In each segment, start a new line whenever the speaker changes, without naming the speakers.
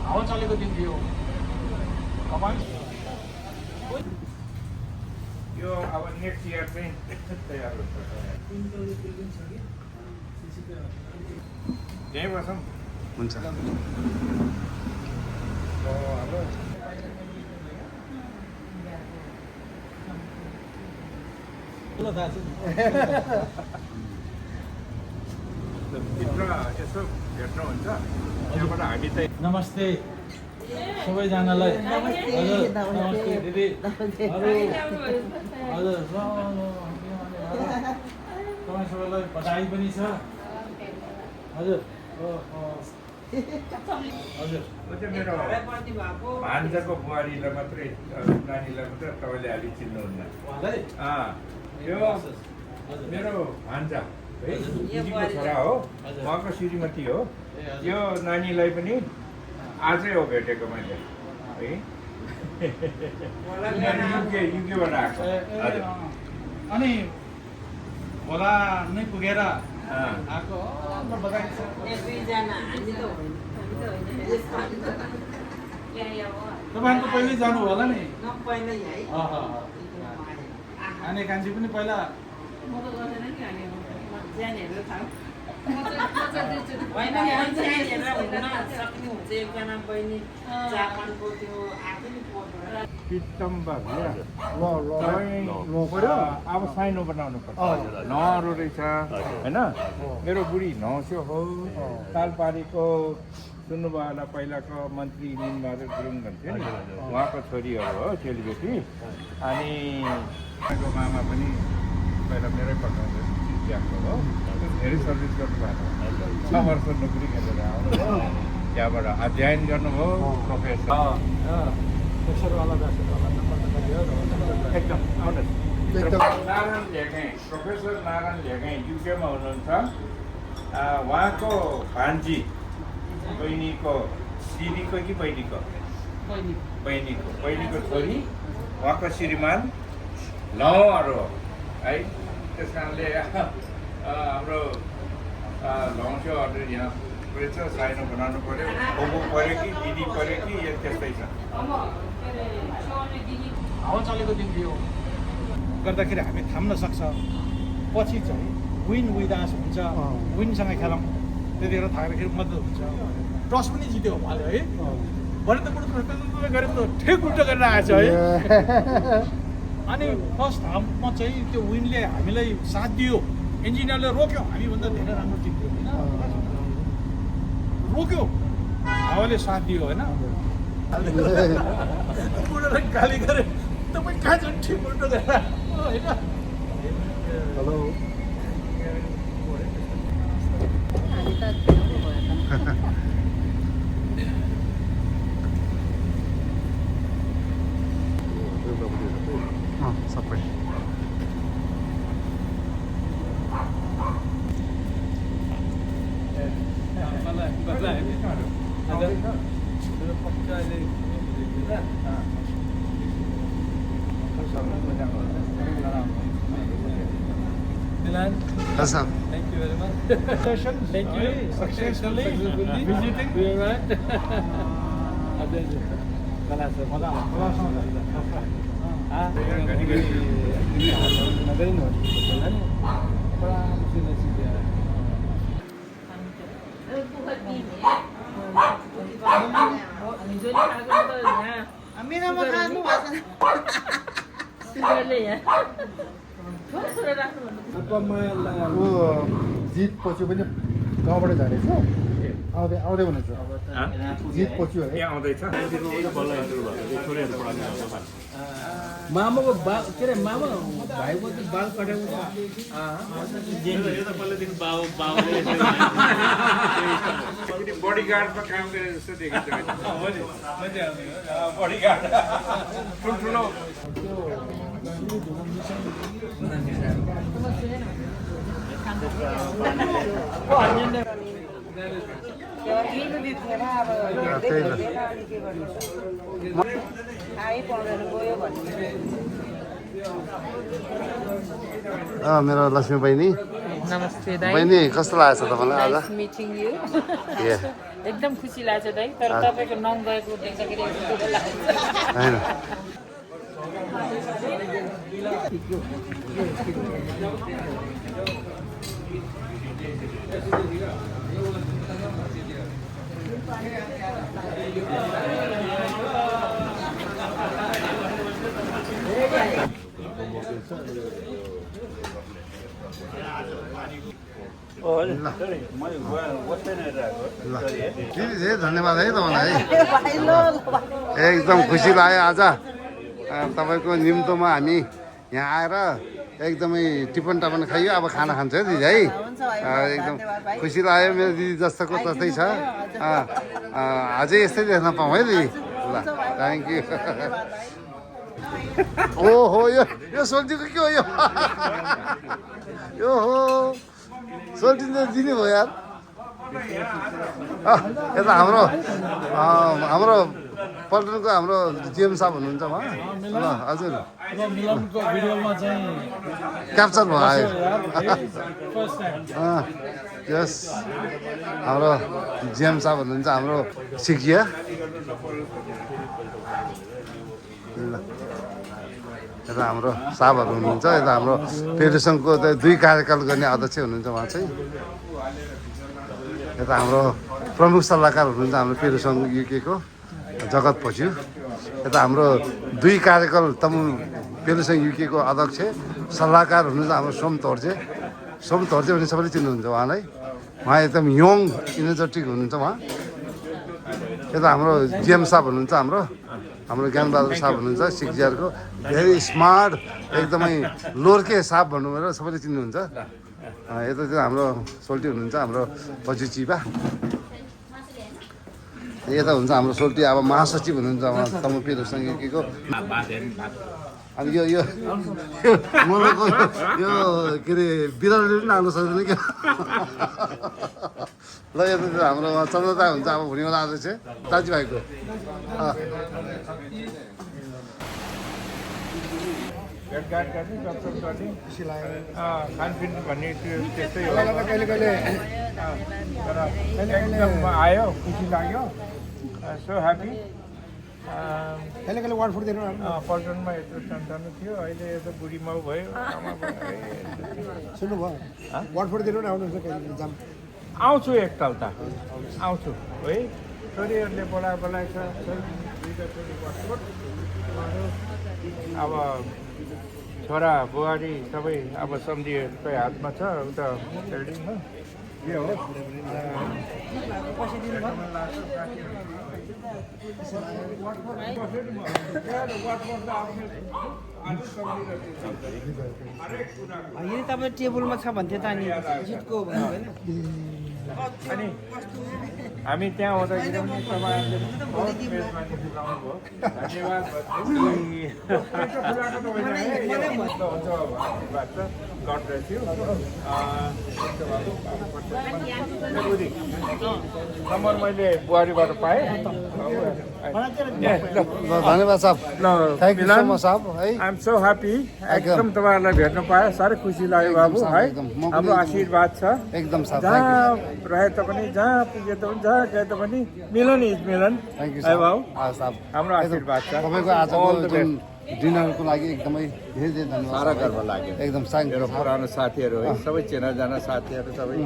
हावा चलेको दिन थियो
यो अब नेक्स्ट इयर चाहिँ तयार हुन्छ यहीँ बसौँ
हुन्छ
भित्र यसो भेट्नुहुन्छ त्यहाँबाट हामी चाहिँ
नमस्ते सबैजनालाई हजुर नमस्ते दिदी हजुर तपाईँ सबैलाई बधाई पनि छ हजुर हजुर
त्यो चाहिँ मेरो भान्जाको बुहारीलाई मात्रै नानीलाई मात्रै तपाईँले अलि चिन्नुहुन्न
उहाँलाई
यो मेरो भान्जा है दिदीको छोरा हो उहाँको श्रीमती हो यो नानीलाई पनि आजै हो भेटेको मैले है युकेबाट आएको हजुर
अनि होला नै पुगेर आएको बधाई छ तपाईँहरूको पहिल्यै जानु होला नि आने कान्छी पनि पहिला
अब साइनो बनाउनु पर्छ नहरू रहेछ होइन मेरो बुढी नौस्यो हो तालपारीको सुन्नुभयो होला पहिलाको मन्त्री निमबहादुर गुरुङ भन्थ्यो नि उहाँको छोरीहरू हो चेलीबेटी अनि उहाँको मामा पनि पहिला मेरै पकाउँदै त्यहाँको हो धेरै सर्भिस गर्नुभएको 6 वर्ष नोकरी गरेर आउनुभयो त्यहाँबाट अध्ययन गर्नुभयो प्रोफेसर एकदम आउनुहोस् नारायण ल्यागाई प्रोफेसर नारायण ल्यागाई युकेमा हुनुहुन्छ उहाँको भान्जी बहिनीको दिदीको कि बहिनीको छोरी उहाँको श्रीमान लौहरू है त्यस कारणले हाम्रो लौसेहरू यहाँ रहेछ साइनो बनाउनु पऱ्यो बाबु पऱ्यो कि दिदी पऱ्यो कि यो त्यस्तै छ
हावा चलेको दिन थियो गर्दाखेरि हामी थाम्न सक्छ पछि चाहिँ विन विदास हुन्छ विनसँग खेलौँ त्यतिखेर थाक्दाखेरि मद्दत हुन्छ टस पनि जित्यो उहाँले है भरे त गरेर त ठिक उल्टो गरेर आएछ है अनि फर्स्ट हाफमा चाहिँ त्यो विनले हामीलाई साथ दियो इन्जिनियरले रोक्यो हामीभन्दा धेरै राम्रो जित्यो होइन रोक्यो हावाले साथ दियो होइन बुढोलाई गाली गरे तपाईँ कहाँ चाहिँ ठिक उल्टो गरेर होइन
हेलो सबै Hasan.
Thank you very much. Session. Thank you. Successfully visiting. We are right.
मेरोमा खानु
जित पछि पनि गाउँबाट जानेछ आउँदै हुनेछ जित पछि
यहाँ आउँदैछ
मामाको बाल के अरे मामा भाइको चाहिँ बाल कटाएको
बडीगार्डमा काम गरे जस्तो देखिन्छ बडीगार्ड ठुल्ठुलो
मेरो लक्ष्मी बहिनी
नमस्ते
बहिनी कस्तो लागेको छ तपाईँलाई आज
meeting you.
Yeah.
एकदम खुसी लाग्छ दाइ तर तपाईँको नाम गएको देख्दाखेरि एकदम दुःख लाग्छ
हैन दिदी धेरै धन्यवाद है तपाईँलाई एकदम खुसी लाग्यो आज तपाईँको निम्तोमा हामी यहाँ आएर एकदमै टिफन टापन खाइयो अब खाना खान्छ है दिदी है एकदम खुसी लाग्यो मेरो दिदी जस्तोको जस्तै छ अझै यस्तै देख्न पाऊँ है दिदी ल थ्याङ्क यू ओहो यो सोल्टीको के हो यो हो सोल्टी त दिने भयो यार यता हाम्रो पल्टनको हाम्रो जिएम साहब हुनुहुन्छ उहाँ ल हजुर
मिलनको भिडियोमा चाहिँ
क्याप्चर भयो आयो
फर्स्ट टाइम
यस हाम्रो जिएम साहब हुनुहुन्छ हाम्रो सिकिया ल यता हाम्रो साहबहरू हुनुहुन्छ यता हाम्रो फेडरेसनको 2 कार्यकाल गर्ने अध्यक्ष हुनुहुन्छ उहाँ चाहिँ यता हाम्रो प्रमुख सल्लाहकार हुनुहुन्छ हाम्रो फेडरेसन युकेको जगत पज्यू यता हाम्रो 2 कार्यकाल तमु फेडरेसन युकेको अध्यक्ष सल्लाहकार हुनुहुन्छ हाम्रो सोम तोर्जे भने सबैले चिन्नुहुन्छ उहाँलाई उहाँ एकदम यङ इनर्जेटिक हुनुहुन्छ उहाँ यता हाम्रो जिएम साहब हुनुहुन्छ हाम्रो ज्ञानबहादुर साहब हुनुहुन्छ सिक्जिआरको भेरी स्मार्ट एकदमै लोर्के साहब भन्नुभयो सबैले चिन्नुहुन्छ यता चाहिँ हाम्रो सोल्टी हुनुहुन्छ हाम्रो पजु चिबा यता हुन्छ हाम्रो सोल्टी अब महासचिव हुनुहुन्छ उहाँ तमु फेडरेसन युकेको अनि यो मलको यो के अरे बिरालोले पनि आउनु सक्दैन क्या ल यो त हाम्रो चन्द्रता हुन्छ अब हुनेवाला आएको चाहिँ दाजुभाइको
भेटघाट गर्ने गफसफ गर्ने
खुसी लाग्यो
खानपिन भन्ने त्यो त्यस्तै हो
कहिले कहिले
तर एकदम आयो खुसी लाग्यो सो ह्याप्पी
कहिले कहिले वार्ड फुट दिनु
पल्टनमा यत्रो सानो थियो अहिले यता बुढी माउ भयो आमा
सुन्नुभयो वार्ड फुट दिनु आउनुहुन्छ कहिले जाम
आउँछु एकताल त आउँछु है छोरीहरूले बोलाएको छ अब छोरा बुहारी सबै अब सम्झिहरूकै हातमा छ उता बिल्डिङमा के हो
यदि तपाईँ टेबलमा छ भन्थ्यो त अनि जितको भन्नु होइन
अनि हामी त्यहाँ हुँदाखेरि पनि तपाईँहरूले बहुत मेजबानी बुझाउनु भयो नम्बर मैले बुहारीबाट पाएँ
धन्यवाद साहब थ्याङ्क यू सो मच साहब है
आइ एम सो ह्याप्पी एकदम तपाईँहरूलाई भेट्न पाएँ साह्रै खुसी लाग्यो बाबु है हाम्रो आशीर्वाद छ
एकदम साहब
जहाँ रहे तापनि जहाँ पुगे तापनि जहाँ गए तापनि मिलन इज मिलन
थ्याङ्क यू
है बाबु
साहब
हाम्रो आशीर्वाद छ
तपाईँको आजको जुन डिनरको लागि एकदमै धेरै धेरै धन्यवाद
साह्रो गर्व लाग्यो
एकदम थ्याङ्क
मेरो
यू
पुरानो साथीहरू है सबै चिनाजाना साथीहरू सबै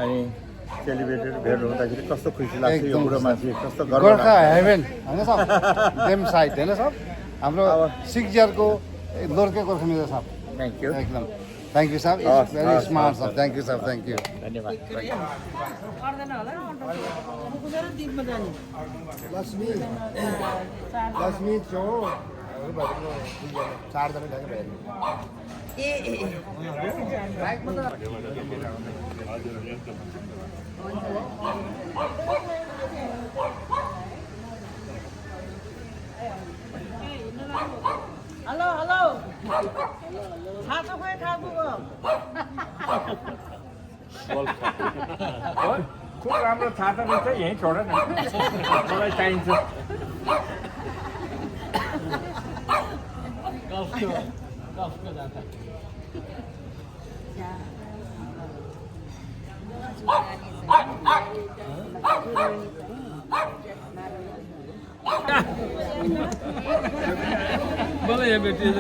अनि सेलिब्रेटीहरू भेट हुँदाखेरि कस्तो खुसी लाग्छ यो बुढो मान्छे कस्तो गर्व
गोर्खा
लाग्छ
हेभेन होइन सर डेम साइड होइन सर हाम्रो सिक्जिआरको लोर्के गोर्खा मित्र साहब
थ्याङ्क यू
एकदम थ्याङ्क यू साहब it's very smart sir thank you sir thank you
धन्यवाद
पर्दैन होला कुदेर दिपमा जाने
लक्ष्मी चो चारजना ल्याएको भयो
ए ए ए हेलो हेलो खाएको खोइ खाएको
खुब राम्रो छाता रहेछ यहीँ छोड न मलाई चाहिन्छ मलाई यहाँ भेटिएछ